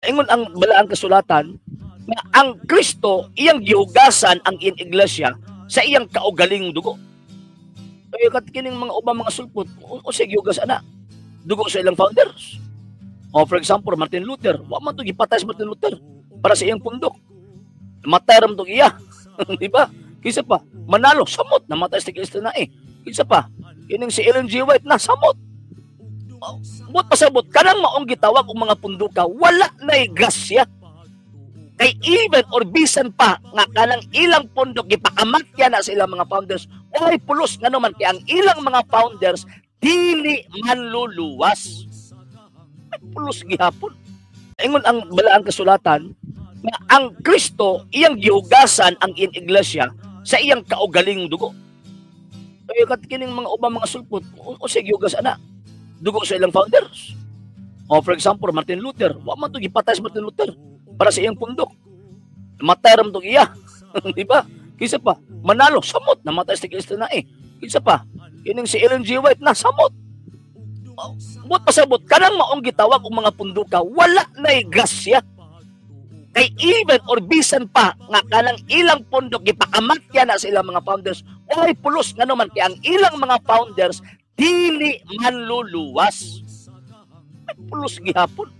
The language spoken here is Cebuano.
Ingon ang Balaang Kasulatan nga ang Kristo iyang gihugasan ang iyang iglesia sa iyang kaugalingong dugo. Kaya kat kining mga ubang mga sulpot, o sige, gihugas ana dugo sa ilang founders. O for example, Martin Luther, wa man to gipatay si Martin Luther para sa iyang pundok. Namatay ra man to iya. Di ba? Kinsa pa? Manalo, samot, namatay si Kristo na eh. Kinsa pa? Kining si Ellen G. White na samot. Buot pasabot, kanang maong gitawag og mga punduka, wala na'y grasya. Kay even or bisan pa nga kanang ilang pundok gipakamatya na sa ilang mga founders, walay pulos, ngano man kay ang ilang mga founders dili manluluwas. May pulos gihapon. Ingon ang Balaang Kasulatan nga ang Kristo iyang gihugasan ang iyang iglesia sa iyang kaugalingong dugo. Kaya kat kining mga ubang mga sulpot, o sige, gihugas ana dugo sa ilang founders. O for example, Martin Luther, wa man to gipatay si Martin Luther para sa iyang pundok. Namatay ra man to iya. Di ba? Kinsa pa? Manalo, samot, namatay si Kristo na eh. Kinsa pa? Kining si Ellen G. White na samot. Buot pasabot, kanang maong gitawag og mga punduka, wala na'y grasya. Kay even or bisan pa nga kanang ilang pundok gipakamatya na sa ilang mga founders, walay pulos, ngano man kay ang ilang mga founders dili manluluwas. May pulos gihapon.